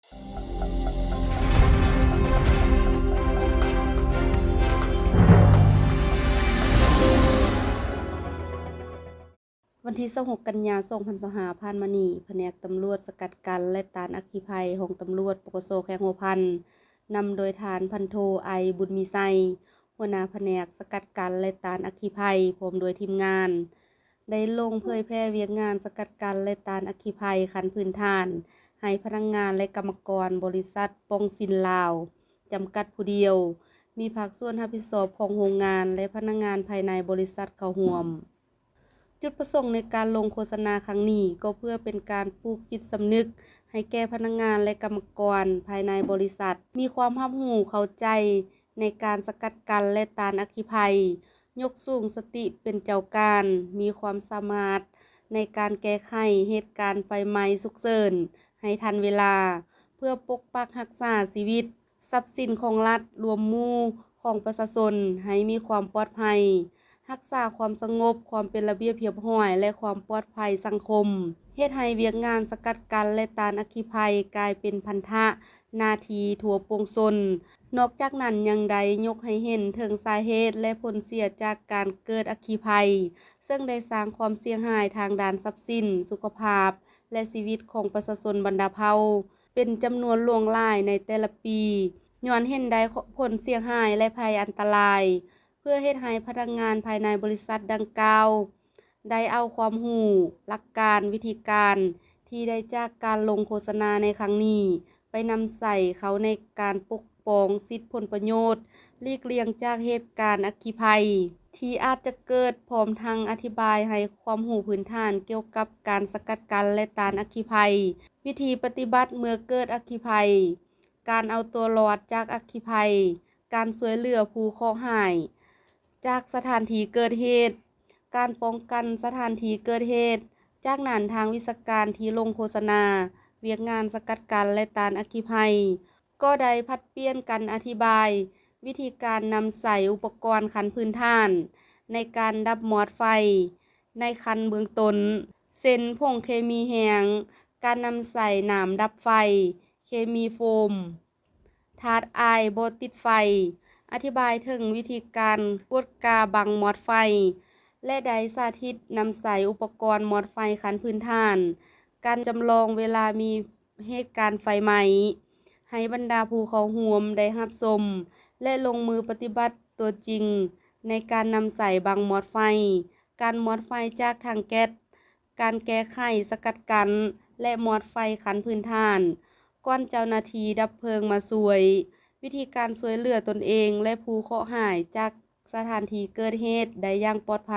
ວັນທີຊາວຫົກ ກັນຍາ ສອງພັນຊາວຫ້າ ຜ່ານມານີ້, ພະແນກຕຳຫຼວດສະກັດກັ້ນ ແລະ ຕ້ານອັກຄີໄພ ຫ້ອງຕຳຫຼວດ ປກສ ແຂວງຫົວພັນ ນຳໂດຍທ່ານ ພັນໂທ ໄອ ບຸນມີໄຊ ຫົວໜ້າພະແນກສະກັດກັ້ນ ແລະ ຕ້ານອັກຄີໄພ ພ້ອມດ້ວຍທີມງານ ໄດ້ລົງເຜີຍແຜ່ວຽກງານສະກັດກັ້ນ ແລະ ຕ້ານອັກຄີໄພຂັ້ນພື້ນຖານ ໃຫ້ພະນັກງານ ແລະ ກຳມະກອນບໍລິສັດ ປ່ອງສິນລາວ ຈຳກັດຜູ້ດຽວ, ມີພາກສ່ວນຮັບຜິດຊອບຂອງໂຮງງານ ແລະ ພະນັກງານພາຍໃນບໍລິສັດເຂົ້າຮ່ວມ. ຈຸດປະສົງໃນການລົງໂຄສະນາຄັ້ງນີ້ ກໍເພື່ອເປັນການປູກຈິດສຳນຶກໃຫ້ແກ່ພະນັກງານ ແລະ ກຳມະກອນພາຍໃນບໍລິສັດ ມີຄວາມຮັບຮູ້ເຂົ້າໃຈໃນການສະກັດກັ້ນ ແລະ ຕ້ານອັກຄີໄພ, ຍົກສູງສະຕິເປັນເຈົ້າການ, ມີຄວາມສາມາດໃນການແກ້ໄຂເຫດການໄຟໄໝ້ສຸກເສີນໃຫ້ທັນເວລາ, ເພື່ອປົກປັກຮັກສາຊີວິດ, ຊັບສິນຂອງລັດ, ລວມໝູ່ຂອງປະຊາຊົນໃຫ້ມີຄວາມປອດໄພ, ຮັກສາຄວາມສະຫງົບ, ຄວາມເປັນລະບຽບຮຽບຮ້ອຍ ແລະ ຄວາມປອດໄພສັງຄົມ, ເຮັດໃຫ້ວຽກງານສະກັດກັ້ນ ແລະ ຕ້ານອັກຄີໄພກາຍເປັນພັນທະໜ້າທີ່ທົ່ວປວງຊົນ. ນອກຈາກນັ້ນຍັງໄດ້ຍົກໃຫ້ເຫັນເຖິງສາເຫດ ແລະ ຜົນເສຍຈາກການເກີດອັກຄີໄພ, ເຊິ່ງໄດ້ສ້າງຄວາມເສຍຫາຍທາງດ້ານຊັບສິນ, ສຸຂະພາບ ແລະ ຊີວິດຂອງປະຊາຊົນບັນດາເຜົ່າ ເປັນຈຳນວນຫຼວງຫຼາຍໃນແຕ່ລະປີ, ຍ້ອນເຫັນໄດ້ຜົນເສຍຫາຍ ແລະ ໄພອັນຕະລາຍ, ເພື່ອເຮັດໃຫ້ພະນັກງານພາຍໃນບໍລິສັດດັ່ງກ່າວ ໄດ້ເອົາຄວາມຮູ້, ຫຼັກການ, ວິທີການທີ່ໄດ້ຈາກການລົງໂຄສະນາໃນຄັ້ງນີ້ ໄປນຳໃຊ້ເຂົ້າໃນການປົກປ້ອງສິດຜົນປະໂຫຍດ, ຫຼີກລ່ຽງຈາກເຫດການອັກຄີໄພທີ່ອາດຈະເກີດ, ພ້ອມທັງອະທິບາຍໃຫ້ຄວາມຮູ້ພື້ນຖານກ່ຽວກັບການສະກັດກັ້ນ ແລະ ຕ້ານອັກຄີໄພ, ວິທີປະຕິບັດເມື່ອເກີດອັກຄີໄພ, ການເອົາຕົວລອດຈາກອັກຄີໄພ, ການຊ່ວຍເຫຼືອຜູ້ເຄາະຮ້າຍຈາກສະຖານທີ່ເກີດເຫດ, ການປ້ອງກັນສະຖານທີ່ເກີດເຫດ. ຈາກນັ້ນ, ທາງວິຊາການທີ່ລົງໂຄສະນາວຽກງານສະກັດກັ້ນ ແລະ ຕ້ານອັກຄີໄພ ກໍໄດ້ຜັດປ່ຽນກັນອະທິບາຍວິທີການນຳໃຊ້ອຸປະກອນຂັ້ນພື້ນຖານໃນການດັບມອດໄຟໃນຂັ້ນເບື້ອງຕົ້ນ ເຊັ່ນ ຜົງເຄມີແຫ້ງ, ການນຳໃຊ້ນ້ຳດັບໄຟ, ເຄມີໂຟມ, ທາດອາຍບໍ່ຕິດໄຟ, ອະທິບາຍເຖິງວິທີການກວດກາບັງມອດໄຟ ແລະ ໄດ້ສາທິດນຳໃຊ້ອຸປະກອນມອດໄຟຂັ້ນພື້ນຖານ, ການຈຳລອງເວລາມີເຫດການໄຟໄໝ້ ໃຫ້ບັນດາຜູ້ເຂົ້າຮ່ວມໄດ້ຮັບຊົມ ແລະ ລົງມືປະຕິບັດຕົວຈິງໃນການນຳໃຊ້ບັງມອດໄຟ, ການມອດໄຟຈາກຖັງແກັສ, ການແກ້ໄຂສະກັດກັ້ນ ແລະ ມອດໄຟຂັ້ນພື້ນຖານ ກ່ອນເຈົ້າໜ້າທີ່ດັບເພີງມາຊ່ວຍ, ວິທີການຊ່ວຍເຫຼືອຕົນເອງ ແລະ ຜູ້ເຄາະຮ້າຍຈາກສະຖານທີ່ເກີດເຫດໄດ້ຢ່າງປອດໄພ.